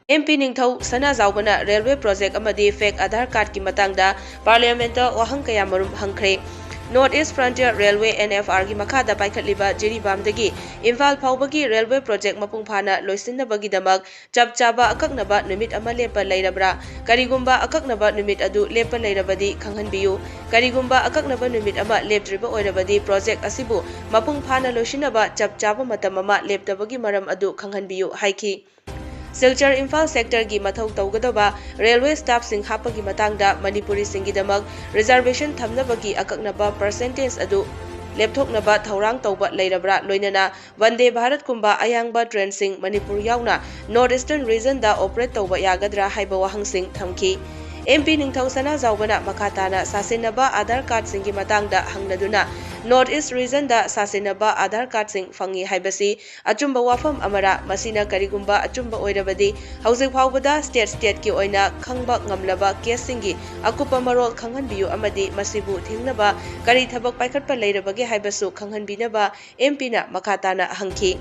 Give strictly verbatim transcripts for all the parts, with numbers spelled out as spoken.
M P ꯅꯤꯡꯊꯧ ꯁꯅꯥꯖꯥꯎꯕꯅ railway project ꯑꯃꯗꯤ ꯐꯦꯛ ꯑꯙꯥꯔ ꯀꯥꯔꯗꯀꯤ ꯃꯇꯥꯡꯗ ꯄꯥꯔꯂꯤꯌꯥꯃꯦꯟꯠꯇ ꯋꯥꯍꯪ ꯀꯌꯥꯃꯔꯨꯝ ꯍꯪꯈ꯭ꯔꯦ꯫ North east frontier railway, N F ꯑꯥꯔꯒꯤ ꯃꯈꯥꯗ ꯄꯥꯏꯈꯠꯂꯤꯕ ꯖꯤꯔꯤꯕꯥꯝꯗꯒꯤ ꯏꯝꯐꯥꯜ ꯐꯥꯎꯕꯒꯤ ꯔꯦꯜꯋꯦ ꯄ꯭ꯔꯣꯖꯦꯛ ꯃꯄꯨꯡ ꯐꯥꯅ ꯂꯣꯏꯁꯤꯟꯅꯕꯒꯤꯗꯃꯛ ꯆꯞ ꯆꯥꯕ ꯑꯀꯛꯅꯕ ꯅꯨꯃꯤꯠ ꯑꯃ ꯂꯦꯞꯄ ꯂꯩꯔꯕ꯭ꯔꯥ? ꯀꯔꯤꯒꯨꯝꯕ ꯑꯀꯛꯅꯕ ꯅꯨꯃꯤꯠ ꯑꯗꯨ ꯂꯦꯞꯄ ꯂꯩꯔꯕꯗꯤ ꯈꯪꯍꯟꯕꯤꯌꯨ꯫ ꯀꯔꯤꯒꯨꯝꯕ ꯑꯀꯛꯅꯕ ꯅꯨꯃꯤꯠ ꯑꯃ ꯂꯦꯞꯇ꯭ꯔꯤꯕ ꯑꯣꯏꯔꯕꯗꯤ ꯄ꯭ꯔꯣꯖꯦꯛ ꯑꯁꯤꯕꯨ ꯃꯄꯨꯡ ꯐꯥꯅ ꯂꯣꯏꯁꯤꯟꯅꯕ ꯆꯞ ꯆꯥꯕ ꯃꯇꯝ ꯑꯃ ꯂꯦꯞꯇꯕꯒꯤ ꯃꯔꯝ ꯑꯗꯨ ꯈꯪꯍꯟꯕꯤꯌꯨ ꯍꯥꯏꯈꯤ꯫ ꯁꯤꯜꯆꯔ ꯏꯝꯐꯥꯜ ꯁꯦꯛꯇꯔꯒꯤ ꯃꯊꯧ ꯇꯧꯒꯗꯕ ꯔꯦꯜꯋꯦ ꯁ꯭ꯇꯥꯐꯁꯤꯡ ꯍꯥꯞꯄꯒꯤ ꯃꯇꯥꯡꯗ ꯃꯅꯤꯄꯨꯔꯤꯁꯤꯡꯒꯤꯗꯃꯛ ꯔꯤꯖꯔꯕꯦꯁꯟ ꯊꯝꯅꯕꯒꯤ ꯑꯀꯛꯅꯕ ꯄꯔꯁꯦꯟꯇꯦꯖ ꯑꯗꯨ ꯂꯦꯞꯊꯣꯛꯅꯕ ꯊꯧꯔꯥꯡ ꯇꯧꯕ ꯂꯩꯔꯕ꯭ꯔꯥ? ꯂꯣꯏꯅꯅ ꯋꯟꯗꯦ ꯚꯥꯔꯠꯀꯨꯝꯕ ꯑꯌꯥꯡꯕ ꯇ꯭ꯔꯦꯟꯁꯤꯡ ꯃꯅꯤꯄꯨꯔ ꯌꯥꯎꯅ ꯅꯣꯔꯠ ꯏꯁꯇꯔꯟ ꯔꯤꯖꯟꯗ ꯑꯣꯄꯔꯦꯠ ꯇꯧꯕ ꯌꯥꯒꯗ꯭ꯔꯥ ꯍꯥꯏꯕ ꯋꯥꯍꯪꯁꯤꯡ ꯊꯝꯈꯤ꯫ ꯑꯦꯝ ꯄꯤ ꯅꯤꯡꯊꯧ ꯁꯅꯥꯖꯥꯎꯕꯅ ꯃꯈꯥ ꯇꯥꯅ ꯁꯥꯁꯤꯟꯅꯕ ꯑꯥꯙꯥꯔ ꯀꯥꯔꯗꯁꯤꯡꯒꯤ ꯃꯇꯥꯡꯗ ꯍꯪꯂꯗꯨꯅ, ꯅꯣꯔꯠ ꯏꯁ ꯔꯤꯖꯟꯗ ꯁꯥꯁꯤꯟꯅꯕ ꯑꯥꯙꯥꯔ ꯀꯥꯔꯗꯁꯤꯡ ꯐꯪꯉꯤ ꯍꯥꯏꯕꯁꯤ ꯑꯆꯨꯝꯕ ꯋꯥꯐꯝ ꯑꯃꯔꯥ? ꯃꯁꯤꯅ ꯀꯔꯤꯒꯨꯝꯕ ꯑꯆꯨꯝꯕ ꯑꯣꯏꯔꯕꯗꯤ, ꯍꯧꯖꯤꯛ ꯐꯥꯎꯕꯗ ꯁ꯭ꯇꯦꯠ ꯁ꯭ꯇꯦꯠꯀꯤ ꯑꯣꯏꯅ ꯈꯪꯕ ꯉꯝꯂꯕ ꯀꯦꯁꯁꯤꯡꯒꯤ ꯑꯀꯨꯞꯄ ꯃꯔꯣꯜ ꯈꯪꯍꯟꯕꯤꯌꯨ ꯑꯃꯗꯤ ꯃꯁꯤꯕꯨ ꯊꯤꯡꯅꯕ ꯀꯔꯤ ꯊꯕꯛ ꯄꯥꯏꯈꯠꯄ ꯂꯩꯔꯕꯒꯦ ꯍꯥꯏꯕꯁꯨ ꯈꯪꯍꯟꯕꯤꯅꯕ ꯑꯦꯝ ꯄꯤꯅ ꯃꯈꯥ ꯇꯥꯅ ꯍꯪꯈꯤ꯫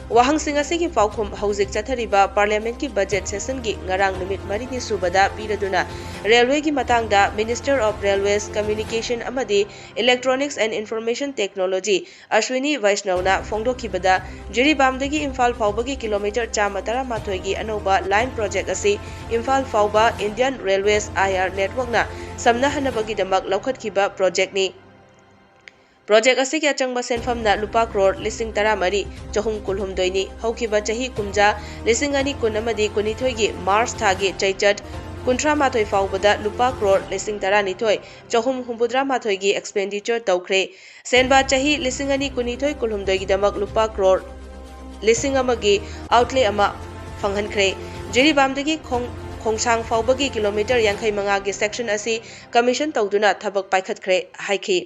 ꯋꯥꯍꯪꯁꯤꯡ ꯑꯁꯤꯒꯤ ꯄꯥꯎꯈꯨꯝ ꯍꯧꯖꯤꯛ ꯆꯠꯊꯔꯤꯕ ꯄꯥꯔꯂꯤꯌꯥꯃꯦꯟꯠꯀꯤ ꯕꯖꯦꯠ ꯁꯦꯁꯟꯒꯤ ꯉꯔꯥꯡ ꯅꯨꯃꯤꯠ ꯃꯔꯤꯅꯤ ꯁꯨꯕꯗ ꯄꯤꯔꯗꯨꯅ, ꯔꯦꯜꯋꯦꯒꯤ ꯃꯇꯥꯡꯗ Minister of Railways, Communication ꯑꯃꯗꯤ Electronics and Information Technology Aswini ꯋꯩꯁꯅꯧꯅ ꯐꯣꯡꯗꯣꯛꯈꯤꯕꯗ, ꯖꯤꯔꯤꯕꯥꯝꯗꯒꯤ Imphal ꯐꯥꯎꯕꯒꯤ ꯀꯤꯂꯣꯃꯤꯇꯔ ꯆꯥꯝꯃ ꯇꯔꯥꯃꯥꯊꯣꯏꯒꯤ ꯑꯅꯧꯕ ꯂꯥꯏꯟ ꯄ꯭ꯔꯣꯖꯦꯛ ꯑꯁꯤ ꯏꯝꯐꯥꯜ ꯐꯥꯎꯕ Indian Railways, I R networkꯅ ꯁꯝꯅꯍꯟꯅꯕꯒꯤꯗꯃꯛ ꯂꯧꯈꯠꯈꯤꯕ ꯄ꯭ꯔꯣꯖꯦꯛꯅꯤ꯫ ꯄ꯭ꯔꯣꯖꯦꯛ ꯑꯁꯤꯒꯤ ꯑꯆꯪꯕ ꯁꯦꯟꯐꯝꯅ ꯂꯨꯄꯥ ꯀ꯭ꯔꯣꯔ ꯂꯤꯁꯤꯡ ꯇꯔꯥꯃꯔꯤ ꯆꯍꯨꯝ ꯀꯨꯟꯍꯨꯝꯗꯣꯏꯅꯤ꯫ ꯍꯧꯈꯤꯕ ꯆꯍꯤ ꯀꯨꯝꯖꯥ ꯂꯤꯁꯤꯡ ꯑꯅꯤ ꯀꯨꯟ ꯑꯃꯗꯤ ꯀꯨꯟꯅꯤꯊꯣꯏꯒꯤ ꯃꯥꯔꯆ ꯊꯥꯒꯤ ꯆꯩꯆꯠ ꯀꯨꯟꯊ꯭ꯔꯥ ꯃꯥꯊꯣꯏ ꯐꯥꯎꯕꯗ ꯂꯨꯄꯥ ꯀ꯭ꯔꯣꯔ ꯂꯤꯁꯤꯡ ꯇꯔꯥꯅꯤꯊꯣꯏ ꯆꯍꯨꯝ ꯍꯨꯝꯐꯨꯇꯔꯥ ꯃꯥꯊꯣꯏꯒꯤ ꯑꯦꯛꯁꯄꯦꯟꯗꯤꯆꯔ ꯇꯧꯈ꯭ꯔꯦ꯫ ꯁꯦꯟꯕꯥ ꯆꯍꯤ ꯂꯤꯁꯤꯡ ꯑꯅꯤ ꯀꯨꯟꯅꯤꯊꯣꯏ ꯀꯨꯟꯍꯨꯝꯗꯣꯏꯒꯤꯗꯃꯛ ꯂꯨꯄꯥ ꯀ꯭ꯔꯣꯔ ꯂꯤꯁꯤꯡ ꯑꯃꯒꯤ ꯑꯥꯎꯠꯂꯦ ꯑꯃ ꯐꯪꯍꯟꯈ꯭ꯔꯦ꯫ ꯖꯤꯔꯤꯕꯥꯝꯗꯒꯤ ꯈꯣꯡ-, ꯈꯣꯡꯁꯥꯡ ꯐꯥꯎꯕꯒꯤ ꯀꯤꯂꯣꯃꯤꯇꯔ ꯌꯥꯡꯈꯩ ꯃꯉꯥꯒꯤ ꯁꯦꯛꯁꯟ ꯑꯁꯤ ꯀꯃꯤꯁꯟ ꯇꯧꯗꯨꯅ ꯊꯕꯛ ꯄꯥꯏꯈꯠꯈ꯭ꯔꯦ ꯍꯥꯏꯈꯤ꯫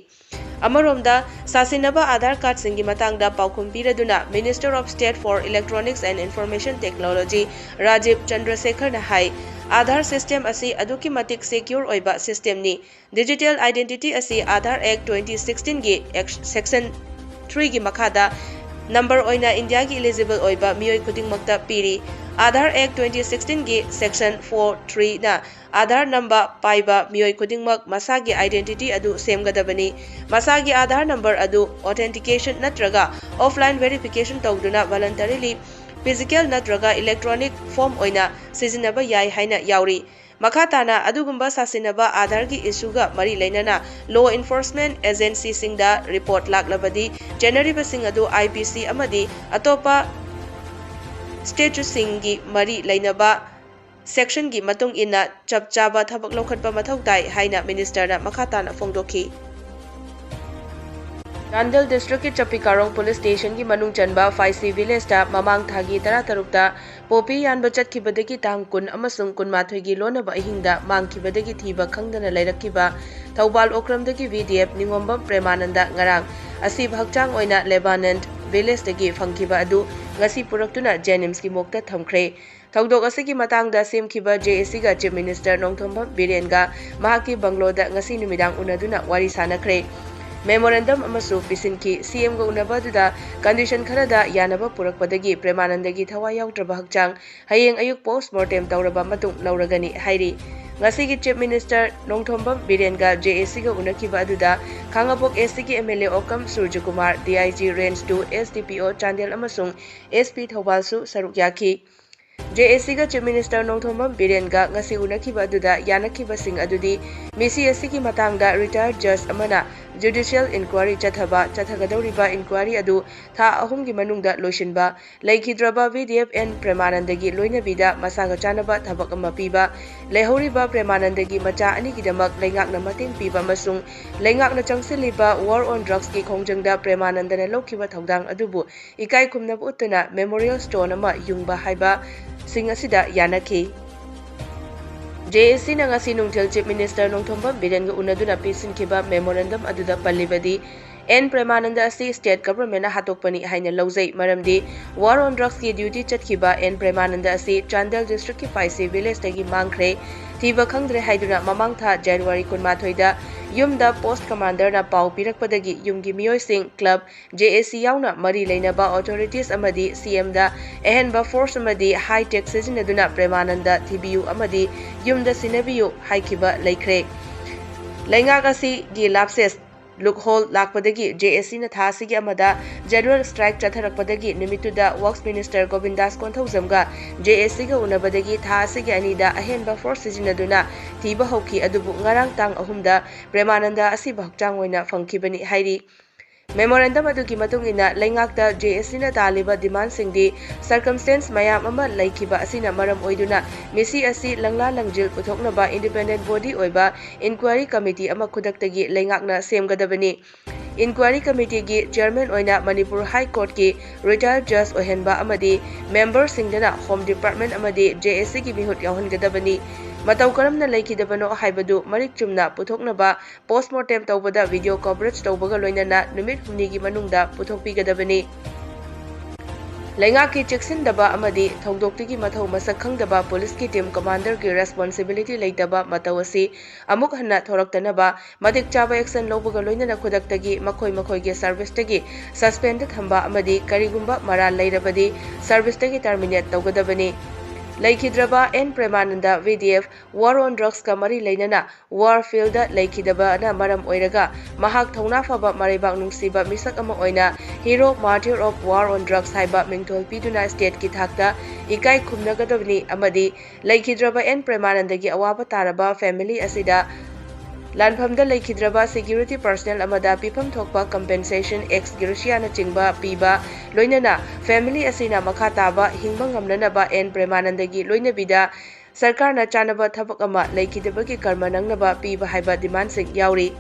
ꯑꯃꯔꯣꯝꯗ, ꯁꯥꯁꯤꯟꯅꯕ ꯑꯥꯙꯥꯔ ꯀꯥꯔꯗꯁꯤꯡꯒꯤ ꯃꯇꯥꯡꯗ ꯄꯥꯎꯈꯨꯝ ꯄꯤꯔꯗꯨꯅ Minister of State for Electronics and Information Technology ꯔꯥꯖꯤꯕ ꯆꯟꯗ꯭ꯔꯁꯦꯈꯔꯅ ꯍꯥꯏ, ꯑꯥꯙꯥꯔ ꯁꯤꯁꯇꯦꯝ ꯑꯁꯤ ꯑꯗꯨꯛꯀꯤ ꯃꯇꯤꯛ ꯁꯦꯀ꯭ꯌꯨꯔ ꯑꯣꯏꯕ ꯁꯤꯁꯇꯦꯝꯅꯤ꯫ ꯗꯤꯖꯤꯇꯦꯜ ꯑꯥꯏꯗꯦꯟꯇꯤꯇꯤ ꯑꯁꯤ ꯑꯥꯙꯥꯔ ꯑꯦꯛ ꯇ꯭ꯋꯦꯟꯇꯤ ꯁꯤꯛꯁꯇꯤꯟꯒꯤ ꯑꯦꯛ-, ꯁꯦꯛꯁꯟ ꯊ꯭ꯔꯤꯒꯤ ꯃꯈꯥꯗ ꯅꯝꯕꯔ ꯑꯣꯏꯅ ꯏꯟꯗꯤꯌꯥꯒꯤ eligible ꯑꯣꯏꯕ ꯃꯤꯑꯣꯏ ꯈꯨꯗꯤꯡꯃꯛꯇ ꯄꯤꯔꯤ꯫ Aadhaar Act twenty sixteen ꯒꯤ section four three ꯅ Aadhaar number ꯄꯥꯏꯕ ꯃꯤꯑꯣꯏ ꯈꯨꯗꯤꯡꯃꯛ ꯃꯁꯥꯒꯤ identity ꯑꯗꯨ ꯁꯦꯝꯒꯗꯕꯅꯤ꯫ ꯃꯁꯥꯒꯤ Aadhaar number ꯑꯗꯨ authentication ꯅꯠꯇ꯭ꯔꯒ offline verification ꯇꯧꯗꯨꯅ voluntarily physical ꯅꯠꯇ꯭ꯔꯒ electronic form ꯑꯣꯏꯅ ꯁꯤꯖꯤꯟꯅꯕ ꯌꯥꯏ ꯍꯥꯏꯅ ꯌꯥꯎꯔꯤ꯫ ꯃꯈꯥ ꯇꯥꯅ ꯑꯗꯨꯒꯨꯝꯕ ꯁꯥꯁꯤꯟꯅꯕ Aadhaar ꯒꯤ issue ꯒ ꯃꯔꯤ ꯂꯩꯅꯅ law enforcement agency ꯁꯤꯡꯗ report ꯂꯥꯛꯂꯕꯗꯤ, ꯆꯦꯟꯅꯔꯤꯕꯁꯤꯡ ꯑꯗꯨ I P C ꯑꯃꯗꯤ ꯑꯇꯣꯞꯄ statute ꯁꯤꯡꯒꯤ ꯃꯔꯤ ꯂꯩꯅꯕ section ꯒꯤ ꯃꯇꯨꯡ ꯏꯟꯅ ꯆꯞ ꯆꯥꯕ ꯊꯕꯛ ꯂꯧꯈꯠꯄ ꯃꯊꯧ ꯇꯥꯏ ꯍꯥꯏꯅ minister ꯅ ꯃꯈꯥ ꯇꯥꯅ ꯐꯣꯡꯗꯣꯛꯈꯤ꯫ ꯆꯥꯟꯗꯦꯜ district ꯀꯤ ꯆꯞꯄꯤꯀꯥꯔꯣꯡ police station ꯒꯤ ꯃꯅꯨꯡ ꯆꯟꯕ ꯐꯥꯏꯁꯤ village ꯇ ꯃꯃꯥꯡ ꯊꯥꯒꯤ ꯇꯔꯥꯇꯔꯨꯛꯇ poppy ꯌꯥꯟꯕ ꯆꯠꯈꯤꯕꯗꯒꯤ ꯇꯥꯡ ꯀꯨꯟ ꯑꯃꯁꯨꯡ ꯀꯨꯟꯃꯥꯊꯣꯏꯒꯤ ꯂꯣꯟꯅꯕ ꯑꯍꯤꯡꯗ ꯃꯥꯡꯈꯤꯕꯗꯒꯤ ꯊꯤꯕ ꯈꯪꯗꯅ ꯂꯩꯔꯛꯈꯤꯕ ꯊꯧꯕꯥꯜ ꯑꯣꯀ꯭ꯔꯝꯗꯒꯤ V D F ꯅꯤꯉꯣꯝꯕꯝ ꯄ꯭ꯔꯦꯃꯥꯅꯟꯗ ꯉꯔꯥꯡ ꯑꯁꯤꯕ ꯍꯛꯆꯥꯡ ꯑꯣꯏꯅ ꯂꯦꯕꯥꯅꯟ village ꯇꯒꯤ ꯐꯪꯈꯤꯕ ꯑꯗꯨ ꯉꯁꯤ ꯄꯨꯔꯛꯇꯨꯅ JNIMS ꯀꯤ morgue ꯇ ꯊꯝꯈ꯭ꯔꯦ꯫ ꯊꯧꯗꯣꯛ ꯑꯁꯤꯒꯤ ꯃꯇꯥꯡꯗ ꯁꯦꯝꯈꯤꯕ JAC ꯒ Chief Minister ꯅꯣꯡꯊꯣꯝꯕꯝ ꯕꯤꯔꯦꯟꯒ ꯃꯍꯥꯛꯀꯤ bungalow ꯗ ꯉꯁꯤ ꯅꯨꯃꯤꯗꯥꯡ ꯎꯅꯗꯨꯅ ꯋꯥꯔꯤ ꯁꯥꯅꯈ꯭ꯔꯦ꯫ Memorandum ꯑꯃꯁꯨ ꯄꯤꯁꯤꯟꯈꯤ꯫ C M ꯒ ꯎꯅꯕ ꯑꯗꯨꯗ condition ꯈꯔꯗ ꯌꯥꯅꯕ ꯄꯨꯔꯛꯄꯗꯒꯤ ꯄ꯭ꯔꯦꯃꯥꯅꯟꯗꯒꯤ ꯊꯋꯥꯏ ꯌꯥꯎꯗ꯭ꯔꯕ ꯍꯛꯆꯥꯡ ꯍꯌꯦꯡ ꯑꯌꯨꯛ post mortem ꯇꯧꯔꯕ ꯃꯇꯨꯡ ꯂꯧꯔꯒꯅꯤ ꯍꯥꯏꯔꯤ꯫ ꯉꯁꯤꯒꯤ Chief Minister ꯅꯣꯡꯊꯣꯝꯕꯝ ꯕꯤꯔꯦꯟꯒ JAC ꯒ ꯎꯅꯈꯤꯕ ꯑꯗꯨꯗ ꯈꯥꯡꯉꯕꯣꯛ S C ꯒꯤ M L A ꯑꯣꯀꯝ ꯁꯨꯔꯖꯀꯨꯃꯥꯔ, D I G Range two, S D P O Chandel ꯑꯃꯁꯨꯡ S P ꯊꯧꯕꯥꯜꯁꯨ ꯁꯔꯨꯛ ꯌꯥꯈꯤ꯫ JAC ꯒ Chief Minister ꯅꯣꯡꯊꯣꯝꯕꯝ ꯕꯤꯔꯦꯟꯒ ꯉꯁꯤ ꯎꯅꯈꯤꯕ ꯑꯗꯨꯗ ꯌꯥꯅꯈꯤꯕꯁꯤꯡ ꯑꯗꯨꯗꯤ ꯃꯤꯁꯤ ꯑꯁꯤꯒꯤ ꯃꯇꯥꯡꯗ retired judge ꯑꯃꯅ judicial inquiry ꯆꯠꯊꯕ, ꯆꯠꯊꯒꯗꯧꯔꯤꯕ inquiry ꯑꯗꯨ ꯊꯥ ꯑꯍꯨꯝꯒꯤ ꯃꯅꯨꯡꯗ ꯂꯣꯏꯁꯤꯟꯕ, ꯂꯩꯈꯤꯗ꯭ꯔꯕ V D F N ꯄ꯭ꯔꯦꯃꯥꯅꯟꯗꯒꯤ ꯂꯣꯏꯅꯕꯤꯗ ꯃꯁꯥꯒ ꯆꯥꯟꯅꯕ ꯊꯕꯛ ꯑꯃ ꯄꯤꯕ, ꯂꯩꯍꯧꯔꯤꯕ ꯄ꯭ꯔꯦꯃꯥꯅꯟꯗꯒꯤ ꯃꯆꯥ ꯑꯅꯤꯒꯤꯗꯃꯛ ꯂꯩꯉꯥꯛꯅ ꯃꯇꯦꯡ ꯄꯤꯕ ꯑꯃꯁꯨꯡ ꯂꯩꯉꯥꯛꯅ ꯆꯪꯁꯤꯜꯂꯤꯕ war on drugs ꯀꯤ ꯈꯣꯡꯖꯪꯗ ꯄ꯭ꯔꯦꯃꯥꯅꯟꯗꯅ ꯂꯧꯈꯤꯕ ꯊꯧꯗꯥꯡ ꯑꯗꯨꯕꯨ ꯏꯀꯥꯏ ꯈꯨꯝꯅꯕ ꯎꯠꯇꯨꯅ memorial stone ꯑꯃ ꯌꯨꯡꯕ ꯍꯥꯏꯕꯁꯤꯡ ꯑꯁꯤꯗ ꯌꯥꯅꯈꯤ꯫ JAC ꯅ ꯉꯁꯤ ꯅꯨꯡꯊꯤꯜ Chief Minister ꯅꯣꯡꯊꯣꯝꯕꯝ ꯕꯤꯔꯦꯟꯒ ꯎꯅꯗꯨꯅ ꯄꯤꯁꯤꯟꯈꯤꯕ memorandum ꯑꯗꯨꯗ ꯄꯜꯂꯤꯕꯗꯤ, ꯑꯦꯟ ꯄ꯭ꯔꯦꯃꯥꯅꯟꯗ ꯑꯁꯤ state government ꯅ ꯍꯥꯠꯇꯣꯛꯄꯅꯤ ꯍꯥꯏꯅ ꯂꯧꯖꯩ꯫ ꯃꯔꯝꯗꯤ war on drugs ꯀꯤ duty ꯆꯠꯈꯤꯕ ꯑꯦꯟ ꯄ꯭ꯔꯦꯃꯥꯅꯟꯗ ꯑꯁꯤ ꯆꯥꯟꯗꯦꯜ district ꯀꯤ ꯄꯥꯏꯁꯦ village ꯇꯒꯤ ꯃꯥꯡꯈ꯭ꯔꯦ꯫ ꯊꯤꯕ ꯈꯪꯗ꯭ꯔꯦ ꯍꯥꯏꯗꯨꯅ ꯃꯃꯥꯡ ꯊꯥ January ꯀꯨꯟꯃꯥꯊꯣꯏꯗ ꯌꯨꯝꯗ post commander ꯅ ꯄꯥꯎ ꯄꯤꯔꯛꯄꯗꯒꯤ ꯌꯨꯝꯒꯤ ꯃꯤꯑꯣꯏꯁꯤꯡ, club, J A C ꯌꯥꯎꯅ ꯃꯔꯤ ꯂꯩꯅꯕ authorities ꯑꯃꯗꯤ C M ꯗ ꯑꯍꯦꯟꯕ force ꯑꯃꯗꯤ high tech ꯁꯤꯖꯤꯟꯅꯗꯨꯅ ꯄ꯭ꯔꯦꯃꯥꯅꯟꯗ ꯊꯤꯕꯤꯌꯨ ꯑꯃꯗꯤ ꯌꯨꯝꯗ ꯁꯤꯟꯅꯕꯤꯌꯨ ꯍꯥꯏꯈꯤꯕ ꯂꯩꯈ꯭ꯔꯦ꯫ ꯂꯩꯉꯥꯛ ꯑꯁꯤꯒꯤ lapses, loophole ꯂꯥꯛꯄꯗꯒꯤ J A C ꯅ ꯊꯥ ꯑꯁꯤꯒꯤ ꯑꯃꯗ general strike ꯆꯠꯊꯔꯛꯄꯗꯒꯤ ꯅꯨꯃꯤꯠꯇꯨꯗ Works Minister ꯒꯣꯕꯤꯟꯗꯥꯁ ꯀꯣꯟꯊꯧꯖꯝꯒ J A C ꯒ ꯎꯅꯕꯗꯒꯤ ꯊꯥ ꯑꯁꯤꯒꯤ ꯑꯅꯤꯗ ꯑꯍꯦꯟꯕ force ꯁꯤꯖꯤꯟꯅꯗꯨꯅ ꯊꯤꯕ ꯍꯧꯈꯤ꯫ ꯑꯗꯨꯕꯨ ꯉꯔꯥꯡ ꯇꯥꯡ ꯑꯍꯨꯝꯗ ꯄ꯭ꯔꯦꯃꯥꯅꯟꯗ ꯑꯁꯤꯕ ꯍꯛꯆꯥꯡ ꯑꯣꯏꯅ ꯐꯪꯈꯤꯕꯅꯤ ꯍꯥꯏꯔꯤ꯫ Memorandum ꯑꯗꯨꯒꯤ ꯃꯇꯨꯡ ꯏꯟꯅ ꯂꯩꯉꯥꯛꯇ J A C ꯅ ꯇꯥꯜꯂꯤꯕ demand ꯁꯤꯡꯗꯤ circumstance ꯃꯌꯥꯝ ꯑꯃ ꯂꯩꯈꯤꯕ ꯑꯁꯤꯅ ꯃꯔꯝ ꯑꯣꯏꯗꯨꯅ ꯃꯤꯁꯤ ꯑꯁꯤ ꯂꯪꯂꯥ ꯂꯪꯖꯤꯜ ꯄꯨꯊꯣꯛꯅꯕ independent body ꯑꯣꯏꯕ inquiry committee ꯑꯃ ꯈꯨꯗꯛꯇꯒꯤ ꯂꯩꯉꯥꯛꯅ ꯁꯦꯝꯒꯗꯕꯅꯤ꯫ Inquiry committee ꯒꯤ chairman ꯑꯣꯏꯅ Manipur High Court ꯀꯤ retired judge ꯑꯣꯏꯍꯟꯕ ꯑꯃꯗꯤ member ꯁꯤꯡꯗꯅ Home Department ꯑꯃꯗꯤ J A C ꯒꯤ ꯃꯤꯍꯨꯠ ꯌꯥꯎꯍꯟꯒꯗꯕꯅꯤ꯫ ꯃꯇꯧ ꯀꯔꯝꯅ ꯂꯩꯈꯤꯗꯕꯅꯣ ꯍꯥꯏꯕꯗꯨ ꯃꯔꯤꯛ ꯆꯨꯝꯅ ꯄꯨꯊꯣꯛꯅꯕ post mortem ꯇꯧꯕꯗ video coverage ꯇꯧꯕꯒ ꯂꯣꯏꯅꯅ ꯅꯨꯃꯤꯠ ꯍꯨꯝꯅꯤꯒꯤ ꯃꯅꯨꯡꯗ ꯄꯨꯊꯣꯛꯄꯤꯒꯗꯕꯅꯤ꯫ ꯂꯩꯉꯥꯛꯀꯤ ꯆꯦꯛꯁꯤꯟꯗꯕ ꯑꯃꯗꯤ ꯊꯧꯗꯣꯛꯇꯨꯒꯤ ꯃꯊꯧ ꯃꯁꯛ ꯈꯪꯗꯕ police ꯀꯤ team commander ꯒꯤ responsibility ꯂꯩꯇꯕ ꯃꯇꯧ ꯑꯁꯤ ꯑꯃꯨꯛ ꯍꯟꯅ ꯊꯣꯔꯛꯇꯅꯕ ꯃꯇꯤꯛ ꯆꯥꯕ action ꯂꯧꯕꯒ ꯂꯣꯏꯅꯅ ꯈꯨꯗꯛꯇꯒꯤ ꯃꯈꯣꯏ ꯃꯈꯣꯏꯒꯤ service ꯇꯒꯤ suspend ꯊꯝꯕ ꯑꯃꯗꯤ ꯀꯔꯤꯒꯨꯝꯕ ꯃꯔꯥꯜ ꯂꯩꯔꯕꯗꯤ service ꯇꯒꯤ terminate ꯇꯧꯒꯗꯕꯅꯤ꯫ ꯂꯩꯈꯤꯗ꯭ꯔꯕ and ꯄ꯭ꯔꯦꯃꯥꯅꯟꯗ V D F war on drugs ꯀ ꯃꯔꯤ ꯂꯩꯅꯅ war field ꯗ ꯂꯩꯈꯤꯗꯕꯅ ꯃꯔꯝ ꯑꯣꯏꯔꯒ ꯃꯍꯥꯛ ꯊꯧꯅꯥ ꯐꯕ ꯃꯔꯩꯕꯥꯛ ꯅꯨꯡꯁꯤꯕ ꯃꯤꯁꯛ ꯑꯃ ꯑꯣꯏꯅ Hero Martyr of War on Drugs ꯍꯥꯏꯕ ꯃꯤꯡꯊꯣꯜ ꯄꯤꯗꯨꯅ state ꯀꯤ ꯊꯥꯛꯇ ꯏꯀꯥꯏ ꯈꯨꯝꯅꯒꯗꯕꯅꯤ ꯑꯃꯗꯤ ꯂꯩꯈꯤꯗ꯭ꯔꯕ ꯑꯦꯟ ꯄ꯭ꯔꯦꯃꯥꯅꯟꯗꯒꯤ ꯑꯋꯥꯕ ꯇꯥꯔꯕ family ꯑꯁꯤꯗ ꯂꯥꯟꯐꯝꯗ ꯂꯩꯈꯤꯗ꯭ꯔꯕ security personnel ꯑꯃꯗ ꯄꯤꯐꯝ ꯊꯣꯛꯄ compensation, ex gratia ꯅꯆꯤꯡꯕ ꯄꯤꯕ, ꯂꯣꯏꯅꯅ family ꯑꯁꯤꯅ ꯃꯈꯥ ꯇꯥꯕ ꯍꯤꯡꯕ ꯉꯝꯅꯅꯕ ꯑꯦꯟ ꯄ꯭ꯔꯦꯃꯥꯅꯟꯗꯒꯤ ꯂꯣꯏꯅꯕꯤꯗ ꯁꯔꯀꯥꯔꯅ ꯆꯥꯅꯕ ꯊꯕꯛ ꯑꯃ ꯂꯩꯈꯤꯗꯕꯒꯤ ꯀꯔꯃ ꯅꯪꯅꯕ ꯄꯤꯕ ꯍꯥꯏꯕ demand ꯁꯤꯡ ꯌꯥꯎꯔꯤ꯫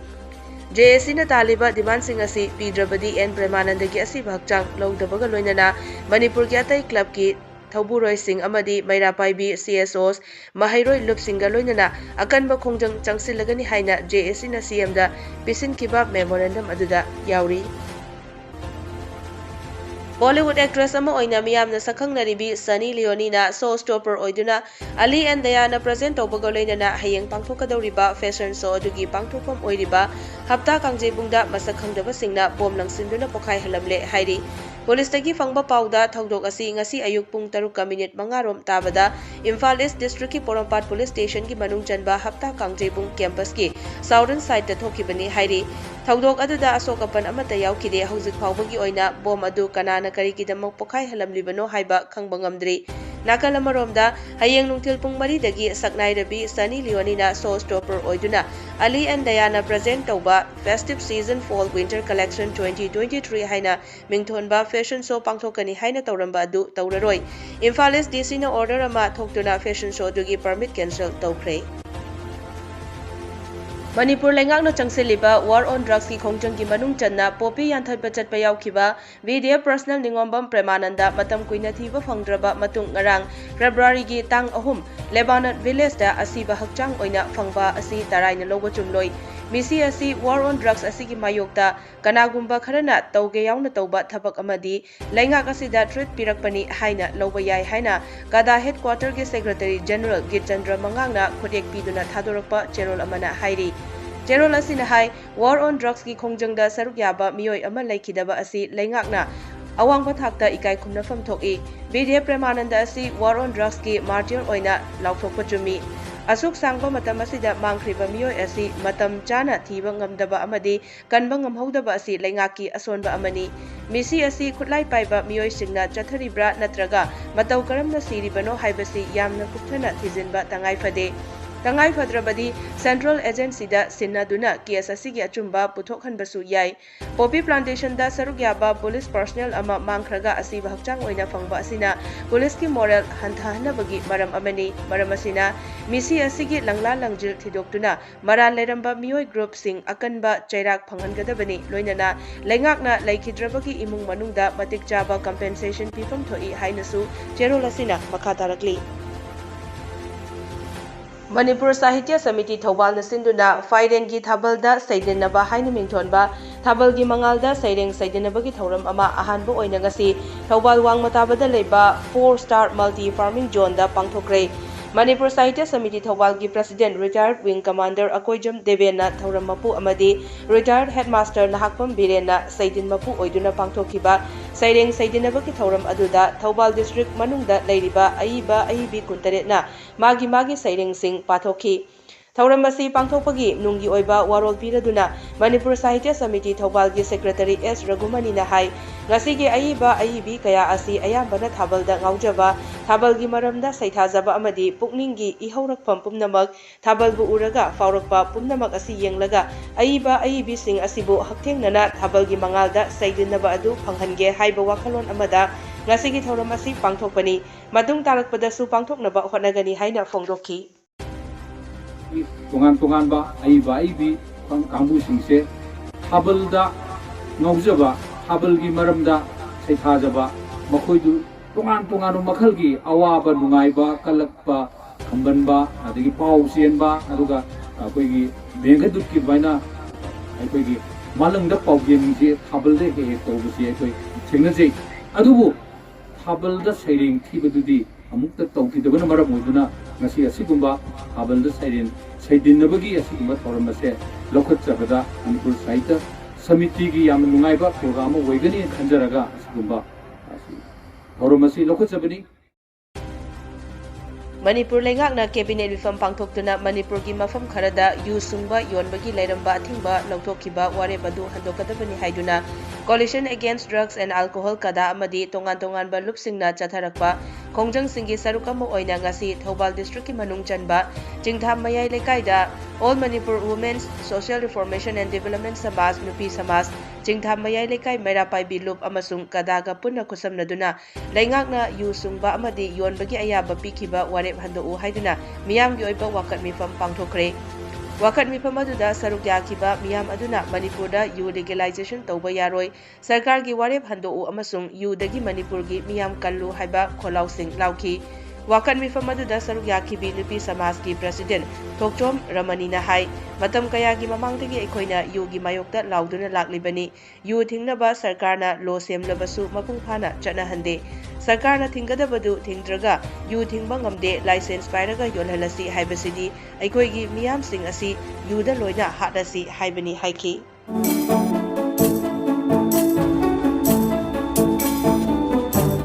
J A C ꯅ ꯇꯥꯜꯂꯤꯕ demand ꯁꯤꯡ ꯑꯁꯤ ꯄꯤꯗ꯭ꯔꯕꯗꯤ ꯑꯦꯟ ꯄ꯭ꯔꯦꯃꯥꯅꯟꯗꯒꯤ ꯑꯁꯤꯕ ꯍꯛꯆꯥꯡ ꯂꯧꯗꯕꯒ ꯂꯣꯏꯅꯅ ꯃꯅꯤꯄꯨꯔꯒꯤ ꯑꯇꯩ club ꯀꯤ ꯊꯧꯕꯨꯔꯣꯏꯁꯤꯡ ꯑꯃꯗꯤ ꯃꯩꯔꯥ ꯄꯥꯏꯕꯤ, C S Os, ꯃꯍꯩꯔꯣꯏ ꯂꯨꯞꯁꯤꯡꯒ ꯂꯣꯏꯅꯅ ꯑꯀꯟꯕ ꯈꯣꯡꯖꯪ ꯆꯪꯁꯤꯜꯂꯒꯅꯤ ꯍꯥꯏꯅ J A C ꯅ C M ꯗ ꯄꯤꯁꯤꯟꯈꯤꯕ memorandum ꯑꯗꯨꯗ ꯌꯥꯎꯔꯤ꯫ Bollywood actress ꯑꯃ ꯑꯣꯏꯅ ꯃꯤꯌꯥꯝꯅ ꯁꯛꯈꯪꯅꯔꯤꯕꯤ Sunny Leone ꯅ show stopper ꯑꯣꯏꯗꯨꯅ Ali and Dayana present ꯇꯧꯕꯒ ꯂꯣꯏꯅꯅ ꯍꯌꯦꯡ ꯄꯥꯡꯊꯣꯛꯀꯗꯧꯔꯤꯕ fashion show ꯑꯗꯨꯒꯤ ꯄꯥꯡꯊꯣꯛꯐꯝ ꯑꯣꯏꯔꯤꯕ ꯍꯞꯇꯥ ꯀꯥꯡꯖꯩꯕꯨꯡꯗ ꯃꯁꯛ ꯈꯪꯗꯕꯁꯤꯡꯅ bomb ꯂꯪꯁꯤꯟꯗꯨꯅ ꯄꯣꯈꯥꯏꯍꯜꯂꯝꯂꯦ ꯍꯥꯏꯔꯤ꯫ Police ꯇꯒꯤ ꯐꯪꯕ ꯄꯥꯎꯗ ꯊꯧꯗꯣꯛ ꯑꯁꯤ ꯉꯁꯤ ꯑꯌꯨꯛ ꯄꯨꯡ ꯇꯔꯨꯛꯀ minute ꯃꯉꯥ ꯔꯣꯝ ꯇꯥꯕꯗ ꯏꯝꯐꯥꯜ East District ꯀꯤ ꯄꯣꯔꯣꯝꯄꯥꯠ Police Station ꯒꯤ ꯃꯅꯨꯡ ꯆꯟꯕ ꯍꯞꯇꯥ ꯀꯥꯡꯖꯩꯕꯨꯡ campus ꯀꯤ southern side ꯇ ꯊꯣꯛꯈꯤꯕꯅꯤ ꯍꯥꯏꯔꯤ꯫ ꯊꯧꯗꯣꯛ ꯑꯗꯨꯗ ꯑꯁꯣꯛ ꯑꯄꯟ ꯑꯃꯠꯇ ꯌꯥꯎꯈꯤꯗꯦ꯫ ꯍꯧꯖꯤꯛ ꯐꯥꯎꯕꯒꯤ ꯑꯣꯏꯅ bomb ꯑꯗꯨ ꯀꯅꯥꯅ ꯀꯔꯤꯒꯤꯗꯃꯛ ꯄꯣꯈꯥꯏꯍꯜꯂꯝꯂꯤꯕꯅꯣ ꯍꯥꯏꯕ ꯈꯪꯕ ꯉꯝꯗ꯭ꯔꯤ꯫ ꯅꯥꯀꯜ ꯑꯃꯔꯣꯝꯗ, ꯍꯌꯦꯡ ꯅꯨꯡꯊꯤꯜ ꯄꯨꯡ ꯃꯔꯤꯗꯒꯤ ꯁꯛꯅꯥꯏꯔꯕꯤ Sunny Leone ꯅ show stopper ꯑꯣꯏꯗꯨꯅ Ali and Dayana present ꯇꯧꯕ Festive Season Fall Winter Collection twenty twenty-three ꯍꯥꯏꯅ ꯃꯤꯡꯊꯣꯟꯕ fashion show ꯄꯥꯡꯊꯣꯛꯀꯅꯤ ꯍꯥꯏꯅ ꯇꯧꯔꯝꯕ ꯑꯗꯨ ꯇꯧꯔꯔꯣꯏ꯫ ꯏꯝꯐꯥꯜ East D C ꯅ order ꯑꯃ ꯊꯣꯛꯇꯨꯅ fashion show ꯑꯗꯨꯒꯤ permit cancel ꯇꯧꯈ꯭ꯔꯦ꯫ ꯃꯅꯤꯄꯨꯔ ꯂꯩꯉꯥꯛꯅ ꯆꯪꯁꯤꯜꯂꯤꯕ war on drugs ꯀꯤ ꯈꯣꯡꯖꯪꯒꯤ ꯃꯅꯨꯡ ꯆꯟꯅ poppy ꯌꯥꯟꯊꯠꯄ ꯆꯠꯄ ꯌꯥꯎꯈꯤꯕ V D F personnel ꯅꯤꯉꯣꯝꯕꯝ ꯄ꯭ꯔꯦꯃꯥꯅꯟꯗ ꯃꯇꯝ ꯀꯨꯏꯅ ꯊꯤꯕ ꯐꯪꯗ꯭ꯔꯕ ꯃꯇꯨꯡ ꯉꯔꯥꯡ February ꯒꯤ ꯇꯥꯡ ꯑꯍꯨꯝ Lebanon Village ꯇ ꯑꯁꯤꯕ ꯍꯛꯆꯥꯡ ꯑꯣꯏꯅ ꯐꯪꯕ ꯑꯁꯤ ꯇꯔꯥꯏꯅ ꯂꯧꯕ ꯆꯨꯝꯂꯣꯏ꯫ ꯃꯤꯁꯤ ꯑꯁꯤ war on drugs ꯑꯁꯤꯒꯤ ꯃꯥꯌꯣꯛꯇ ꯀꯅꯥꯒꯨꯝꯕ ꯈꯔꯅ ꯇꯧꯒꯦ ꯌꯥꯎꯅ ꯇꯧꯕ ꯊꯕꯛ ꯑꯃꯗꯤ ꯂꯩꯉꯥꯛ ꯑꯁꯤꯗ threat ꯄꯤꯔꯛꯄꯅꯤ ꯍꯥꯏꯅ ꯂꯧꯕ ꯌꯥꯏ ꯍꯥꯏꯅ CADA headquarter ꯒꯤ Secretary General ꯒꯤꯔꯆꯟꯗ꯭ꯔ ꯃꯉꯥꯡꯅ ꯈꯨꯠꯌꯦꯛ ꯄꯤꯗꯨꯅ ꯊꯥꯗꯣꯔꯛꯄ ꯆꯦꯔꯣꯜ ꯑꯃꯅ ꯍꯥꯏꯔꯤ꯫ ꯆꯦꯔꯣꯜ ꯑꯁꯤꯅ ꯍꯥꯏ, war on drugs ꯀꯤ ꯈꯣꯡꯖꯪꯗ ꯁꯔꯨꯛ ꯌꯥꯕ ꯃꯤꯑꯣꯏ ꯑꯃ ꯂꯩꯈꯤꯗꯕ ꯑꯁꯤ ꯂꯩꯉꯥꯛꯅ ꯑꯋꯥꯡꯕ ꯊꯥꯛꯇ ꯏꯀꯥꯏ ꯈꯨꯝꯅꯐꯝ ꯊꯣꯛꯏ꯫ V D F ꯄ꯭ꯔꯦꯃꯥꯅꯟꯗ ꯑꯁꯤ war on drugs ꯀꯤ martyr ꯑꯣꯏꯅ ꯂꯥꯎꯊꯣꯛꯄ ꯆꯨꯝꯃꯤ꯫ ꯑꯁꯨꯛ ꯁꯥꯡꯕ ꯃꯇꯝ ꯑꯁꯤꯗ ꯃꯥꯡꯈ꯭ꯔꯤꯕ ꯃꯤꯑꯣꯏ ꯑꯁꯤ ꯃꯇꯝ ꯆꯥꯅ ꯊꯤꯕ ꯉꯝꯗꯕ ꯑꯃꯗꯤ ꯀꯟꯕ ꯉꯝꯍꯧꯗꯕ ꯑꯁꯤ ꯂꯩꯉꯥꯛꯀꯤ ꯑꯁꯣꯟꯕ ꯑꯃꯅꯤ꯫ ꯃꯤꯁꯤ ꯑꯁꯤ ꯈꯨꯠꯂꯥꯏ ꯄꯥꯏꯕ ꯃꯤꯑꯣꯏꯁꯤꯡꯅ ꯆꯠꯊꯔꯤꯕ꯭ꯔꯥ ꯅꯠꯇ꯭ꯔꯒ ꯃꯇꯧ ꯀꯔꯝꯅ ꯁꯤꯔꯤꯕꯅꯣ ꯍꯥꯏꯕꯁꯤ ꯌꯥꯝꯅ ꯀꯨꯞꯊꯅ ꯊꯤꯖꯤꯟꯕ ꯇꯉꯥꯏ ꯐꯗꯦ꯫ ꯇꯉꯥꯏ ꯐꯗ꯭ꯔꯕꯗꯤ Central Agencyꯗ ꯁꯤꯟꯅꯗꯨꯅ case ꯑꯁꯤꯒꯤ ꯑꯆꯨꯝꯕ ꯄꯨꯊꯣꯛꯍꯟꯕꯁꯨ ꯌꯥꯏ꯫ Poppy Plantationꯗ ꯁꯔꯨꯛ ꯌꯥꯕ police personnel ꯑꯃ ꯃꯥꯡꯈ꯭ꯔꯒ ꯑꯁꯤꯕ ꯍꯛꯆꯥꯡ ꯑꯣꯏꯅ ꯐꯪꯕ ꯑꯁꯤꯅ policeꯀꯤ morale ꯍꯟꯊꯍꯟꯅꯕꯒꯤ ꯃꯔꯝ ꯑꯃꯅꯤ꯫ ꯃꯔꯝ ꯑꯁꯤꯅ ꯃꯤꯁꯤ ꯑꯁꯤꯒꯤ ꯂꯪꯂꯥ ꯂꯪꯖꯤꯜ ꯊꯤꯗꯣꯛꯇꯨꯅ ꯃꯔꯥꯜ ꯂꯩꯔꯝꯕ ꯃꯤꯑꯣꯏ groupꯁꯤꯡ ꯑꯀꯟꯕ ꯆꯩꯔꯥꯛ ꯐꯪꯍꯟꯒꯗꯕꯅꯤ꯫ ꯂꯣꯏꯅꯅ ꯂꯩꯉꯥꯛꯅ ꯂꯩꯈꯤꯗ꯭ꯔꯕꯒꯤ ꯏꯃꯨꯡ ꯃꯅꯨꯡꯗ ꯃꯇꯤꯛ ꯆꯥꯕ compensation ꯄꯤꯐꯝ ꯊꯣꯛꯏ ꯍꯥꯏꯅꯁꯨ ꯆꯦꯔꯣꯜ ꯑꯁꯤꯅ ꯃꯈꯥ ꯇꯥꯔꯛꯂꯤ꯫ ꯃꯅꯤꯄꯨꯔ ꯁꯥꯍꯤꯇ꯭ꯌ ꯁꯃꯤꯇꯤ ꯊꯧꯕꯥꯜꯅ ꯁꯤꯟꯗꯨꯅ ꯐꯥꯏꯔꯦꯟꯒꯤ ꯊꯥꯕꯜꯗ ꯁꯩꯗꯦꯟꯅꯕ ꯍꯥꯏꯅ ꯃꯤꯡꯊꯣꯟꯕ ꯊꯥꯕꯜꯒꯤ ꯃꯉꯥꯜꯗ ꯁꯩꯔꯦꯡ ꯁꯩꯗꯦꯟꯅꯕꯒꯤ ꯊꯧꯔꯝ ꯑꯃ ꯑꯍꯥꯟꯕ ꯑꯣꯏꯅ ꯉꯁꯤ ꯊꯧꯕꯥꯜ ꯋꯥꯡꯃ ꯇꯥꯕꯗ ꯂꯩꯕ Four Star Multi Farming Zoneꯗ ꯄꯥꯡꯊꯣꯛꯈ꯭ꯔꯦ꯫ Manipur ꯁꯥꯍꯤꯇ꯭ꯌ samiti ꯊꯧꯕꯥꯜꯒꯤ President Retired Wing Commander Akoijam ꯗꯦꯕꯦꯟꯅ ꯊꯧꯔꯝ ꯃꯄꯨ ꯑꯃꯗꯤ Retired Headmaster ꯅꯍꯥꯛꯄꯝ ꯕꯤꯔꯦꯟꯅ ꯁꯩꯗꯤꯟ ꯃꯄꯨ ꯑꯣꯏꯗꯨꯅ ꯄꯥꯡꯊꯣꯛꯈꯤꯕ ꯁꯩꯔꯦꯡ ꯁꯩꯗꯦꯟꯅꯕꯒꯤ ꯊꯧꯔꯝ ꯑꯗꯨꯗ ꯊꯧꯕꯥꯜ district ꯃꯅꯨꯡꯗ ꯂꯩꯔꯤꯕ ꯑꯏꯕ ꯑꯏꯕꯤ ꯀꯨꯟꯇꯔꯦꯠꯅ ꯃꯥꯒꯤ ꯃꯥꯒꯤ ꯁꯩꯔꯦꯡꯁꯤꯡ ꯄꯥꯊꯣꯛꯈꯤ꯫ ꯊꯧꯔꯝ ꯑꯁꯤ ꯄꯥꯡꯊꯣꯛꯄꯒꯤ ꯅꯨꯡꯒꯤ ꯑꯣꯏꯕ ꯋꯥꯔꯣꯜ ꯄꯤꯔꯗꯨꯅ ꯃꯅꯤꯄꯨꯔ ꯁꯥꯍꯤꯇ꯭ꯌ ꯁꯃꯤꯇꯤ ꯊꯧꯕꯥꯜꯒꯤ Secretary ꯑꯦꯁ ꯔꯘꯨꯃꯅꯤꯅ ꯍꯥꯏ, ꯉꯁꯤꯒꯤ ꯑꯏꯕ ꯑꯏꯕꯤ ꯀꯌꯥ ꯑꯁꯤ ꯑꯌꯥꯝꯕꯅ ꯊꯥꯕꯜꯗ ꯉꯥꯎꯖꯕ, ꯊꯥꯕꯜꯒꯤ ꯃꯔꯝꯗ ꯁꯩꯊꯥꯖꯕ ꯑꯃꯗꯤ ꯄꯨꯛꯅꯤꯡꯒꯤ ꯏꯍꯧꯔꯛꯐꯝ ꯄꯨꯝꯅꯃꯛ ꯊꯥꯕꯜꯕꯨ ꯎꯔꯒ ꯐꯥꯎꯔꯛꯄ ꯄꯨꯝꯅꯃꯛ ꯑꯁꯤ ꯌꯦꯡꯂꯒ ꯑꯏꯕ ꯑꯏꯕꯤꯁꯤꯡ ꯑꯁꯤꯕꯨ ꯍꯛꯊꯦꯡꯅꯅ ꯊꯥꯕꯜꯒꯤ ꯃꯉꯥꯜꯗ ꯁꯩꯗꯤꯟꯅꯕ ꯑꯗꯨ ꯐꯪꯍꯟꯒꯦ ꯍꯥꯏꯕ ꯋꯥꯈꯜꯂꯣꯟ ꯑꯃꯗ ꯉꯁꯤꯒꯤ ꯊꯧꯔꯝ ꯑꯁꯤ ꯄꯥꯡꯊꯣꯛꯄꯅꯤ꯫ ꯃꯇꯨꯡ ꯇꯥꯔꯛꯄꯗꯁꯨ ꯄꯥꯡꯊꯣꯛꯅꯕ ꯍꯣꯠꯅꯒꯅꯤ ꯍꯥꯏꯅ ꯐꯣꯡꯗꯣꯛꯈꯤ꯫ ꯇꯣꯉꯥꯟ ꯇꯣꯉꯥꯟꯕ ꯑꯏꯕ ꯑꯏꯕꯤ ꯀꯥꯡꯕꯨꯁꯤꯡꯁꯦ ꯊꯥꯕꯜꯗ ꯉꯥꯎꯖꯕ, ꯊꯥꯕꯜꯒꯤ ꯃꯔꯝꯗ ꯁꯩꯊꯥꯖꯕ, ꯃꯈꯣꯏꯗꯨ ꯇꯣꯉꯥꯟ ꯇꯣꯉꯥꯟꯕ ꯃꯈꯜꯒꯤ ꯑꯋꯥꯕ, ꯅꯨꯡꯉꯥꯏꯕ, ꯀꯜꯂꯛꯄ, ꯈꯝꯕꯟꯕ, ꯑꯗꯒꯤ ꯄꯥꯎ ꯆꯦꯟꯕ, ꯑꯗꯨꯒ ꯑꯩꯈꯣꯏꯒꯤ ꯃꯦꯘꯗꯨꯠꯀꯤ ꯑꯗꯨꯃꯥꯏꯅ ꯑꯩꯈꯣꯏꯒꯤ ꯃꯥꯂꯪꯗ ꯄꯥꯎꯖꯦꯟꯁꯦ ꯊꯥꯕꯜꯗ ꯍꯦꯛ ꯍꯦꯛ ꯇꯧꯕꯁꯦ ꯑꯩꯈꯣꯏ ꯊꯦꯡꯅꯖꯩ꯫ ꯑꯗꯨꯕꯨ ꯊꯥꯕꯜꯗ ꯁꯩꯔꯦꯡ ꯊꯤꯕꯗꯨꯗꯤ ꯑꯃꯨꯛꯇ ꯇꯧꯈꯤꯗꯕꯅ ꯃꯔꯝ ꯑꯣꯏꯗꯨꯅ ꯉꯁꯤ ꯑꯁꯤꯒꯨꯝꯕ ꯊꯥꯕꯜꯗ ꯁꯩꯔꯦꯡ ꯁꯩꯗꯤꯟꯅꯕꯒꯤ ꯑꯁꯤꯒꯨꯝꯕ ꯊꯧꯔꯝ ꯑꯁꯦ ꯂꯧꯈꯠꯆꯕꯗ ꯃꯅꯤꯄꯨꯔ ꯁꯥꯍꯤꯇ꯭ꯌ ꯁꯃꯤꯇꯤꯒꯤ ꯌꯥꯝꯅ ꯅꯨꯡꯉꯥꯏꯕ program ꯑꯃ ꯑꯣꯏꯒꯅꯤ ꯈꯟꯖꯔꯒ ꯑꯁꯤꯒꯨꯝꯕ ꯑꯁꯤ ꯊꯧꯔꯝ ꯑꯁꯤ ꯂꯧꯈꯠꯆꯕꯅꯤ꯫ ꯃꯅꯤꯄꯨꯔ ꯂꯩꯉꯥꯛꯅ cabinet ꯃꯤꯐꯝ ꯄꯥꯡꯊꯣꯛꯇꯨꯅ ꯃꯅꯤꯄꯨꯔꯒꯤ ꯃꯐꯝ ꯈꯔꯗ ꯌꯨ ꯁꯨꯡꯕ ꯌꯣꯟꯕꯒꯤ ꯂꯩꯔꯝꯕ ꯑꯊꯤꯡꯕ ꯂꯧꯊꯣꯛꯈꯤꯕ ꯋꯥꯔꯦꯞ ꯑꯗꯨ ꯍꯟꯗꯣꯛꯀꯗꯕꯅꯤ ꯍꯥꯏꯗꯨꯅ Coalition Against Drugs and Alcohol, ꯀꯗꯥ ꯑꯃꯗꯤ ꯇꯣꯉꯥꯟ ꯇꯣꯉꯥꯟꯕ ꯂꯨꯞꯁꯤꯡꯅ ꯆꯠꯊꯔꯛꯄ ꯈꯣꯡꯖꯪꯁꯤꯡꯒꯤ ꯁꯔꯨꯛ ꯑꯃ ꯑꯣꯏꯅ ꯉꯁꯤ ꯊꯧꯕꯥꯜ district ꯀꯤ ꯃꯅꯨꯡ ꯆꯟꯕ ꯆꯤꯡꯊꯥꯝ ꯃꯌꯥꯏ ꯂꯩꯀꯥꯏꯗ All Manipur Women's Social Reformation and Development Samaj, ꯅꯨꯄꯤ ꯁꯃꯥꯖ, ꯆꯤꯡꯊꯥꯝ ꯃꯌꯥꯏ ꯂꯩꯀꯥꯏ ꯃꯩꯔꯥ ꯄꯥꯏꯕꯤ ꯂꯨꯞ ꯑꯃꯁꯨꯡ ꯀꯗꯥꯒ ꯄꯨꯟꯅ ꯈꯨꯠꯁꯝꯅꯗꯨꯅ ꯂꯩꯉꯥꯛꯅ ꯌꯨ ꯁꯨꯡꯕ ꯑꯃꯗꯤ ꯌꯣꯟꯕꯒꯤ ꯑꯌꯥꯕ ꯄꯤꯈꯤꯕ ꯋꯥꯔꯦꯞ ꯍꯟꯗꯣꯛꯎ ꯍꯥꯏꯗꯨꯅ ꯃꯤꯌꯥꯝꯒꯤ ꯑꯣꯏꯕ ꯋꯥꯀꯠ ꯃꯤꯐꯝ ꯄꯥꯡꯊꯣꯛꯈ꯭ꯔꯦ꯫ ꯋꯥꯀꯠ ꯃꯤꯐꯝ ꯑꯗꯨꯗ ꯁꯔꯨꯛ ꯌꯥꯈꯤꯕ ꯃꯤꯌꯥꯝ ꯑꯗꯨꯅ ꯃꯅꯤꯄꯨꯔꯗ ꯌꯨ legalization ꯇꯧꯕ ꯌꯥꯔꯣꯏ, ꯁꯔꯀꯥꯔꯒꯤ ꯋꯥꯔꯦꯞ ꯍꯟꯗꯣꯛꯎ ꯑꯃꯁꯨꯡ ꯌꯨꯗꯒꯤ ꯃꯅꯤꯄꯨꯔꯒꯤ ꯃꯤꯌꯥꯝ ꯀꯜꯂꯨ ꯍꯥꯏꯕ ꯈꯣꯜꯂꯥꯎꯁꯤꯡ ꯂꯥꯎꯈꯤ꯫ ꯋꯥꯀꯠ ꯃꯤꯐꯝ ꯑꯗꯨꯗ ꯁꯔꯨꯛ ꯌꯥꯈꯤꯕꯤ ꯅꯨꯄꯤ ꯁꯃꯥꯖꯀꯤ president ꯊꯣꯛꯆꯣꯝ ꯔꯃꯅꯤꯅ ꯍꯥꯏ, ꯃꯇꯝ ꯀꯌꯥꯒꯤ ꯃꯃꯥꯡꯗꯒꯤ ꯑꯩꯈꯣꯏꯅ ꯌꯨꯒꯤ ꯃꯥꯌꯣꯛꯇ ꯂꯥꯎꯗꯨꯅ ꯂꯥꯛꯂꯤꯕꯅꯤ꯫ ꯌꯨ ꯊꯤꯡꯅꯕ ꯁꯔꯀꯥꯔꯅ law ꯁꯦꯝꯂꯕꯁꯨ ꯃꯄꯨꯡ ꯐꯥꯅ ꯆꯠꯅꯍꯟꯗꯦ꯫ ꯁꯔꯀꯥꯔꯅ ꯊꯤꯡꯒꯗꯕꯗꯨ ꯊꯤꯡꯗ꯭ꯔꯒ ꯌꯨ ꯊꯤꯡꯕ ꯉꯝꯗꯦ, license ꯄꯥꯏꯔꯒ ꯌꯣꯜꯍꯜꯂꯁꯤ ꯍꯥꯏꯕꯁꯤꯗꯤ ꯑꯩꯈꯣꯏꯒꯤ ꯃꯤꯌꯥꯝꯁꯤꯡ ꯑꯁꯤ ꯌꯨꯗ ꯂꯣꯏꯅ ꯍꯥꯠꯂꯁꯤ ꯍꯥꯏꯕꯅꯤ ꯍꯥꯏꯈꯤ꯫